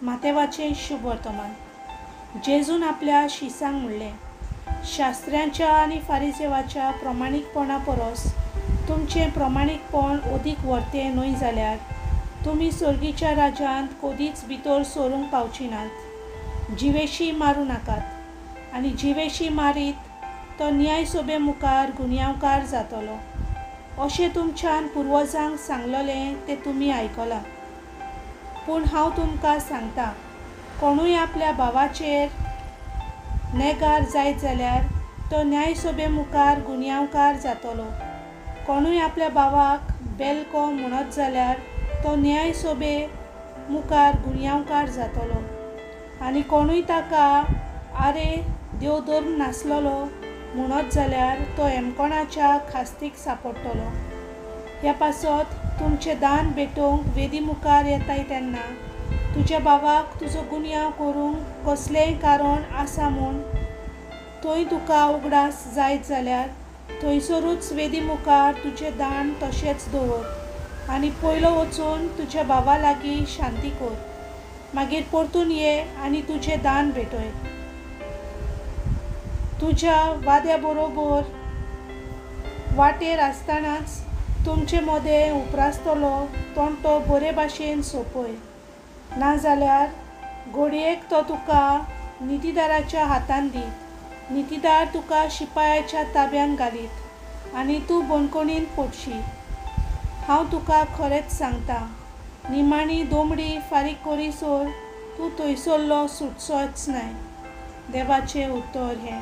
मातेवाचें शुभ वर्तमान. जेजून आपल्या शिसांक म्हणलें, शास्त्र्यांच्या आनी फारिजेवाच्या प्रमाणीकपणा परस तुमचें प्रमाणीकपण अदीक व्हरतें न्हय जाल्यार तुमी सर्गीच्या राज्यांत कदीच भितर सरूंक पावची नात. जिवेशी मारूं नाकात आनी जिवेशी मारीत तो न्याय सभे मुखार गुन्यांवकार जातलो. अशें तुमच्यान पुर्वजांक सांगलेलें तें तुमी आयकलां. पूण हांव तुमकां सांगता, कोणूय आपल्या भावाचेर नेगार जायत जाल्यार तो न्यायसभे मुखार गुन्यांवकार जातलो. कोणूय आपल्या भावाक बेलको म्हणत जाल्यार तो न्यायसभे मुखार गुन्यांवकार जातलो. आनी कोणूय ताका आरे देव धर्म नासलेलो म्हणत जाल्यार तो एमकोणाच्या खास्तीक सांपडटलो. ह्या पासत तुमचें दान भेटोवंक वेदी मुखार येताय तेन्ना तुज्या भावाक तुजो गुन्यांव करूंक कसलेंय कारण आसा म्हूण थंय तुका उगडास जायत जाल्यार थंयसरूच वेदी मुखार तुजें दान तशेंच दवर आनी पयलो वचून तुज्या भावा लागीं शांती कर. मागीर परतून ये आनी तुजें दान भेटय. तुज्या वाद्या बरोबर वाटेर आसतनाच तुमचे मदें उप्रासतलो तंटो बरे भाशेन सोंपय. नाजाल्यार घडयेक तो तुका नितीदाराच्या हातान दीत, नितीदार तुका शिपायाच्या ताब्यान घालीत आनी तूं बंदखणींत पडशी. हांव तुका खरेंच सांगता, निमाणी दोमडी फारीक करीसर तूं थंयसरलो सुटचोच नाय. देवाचें उतर हें.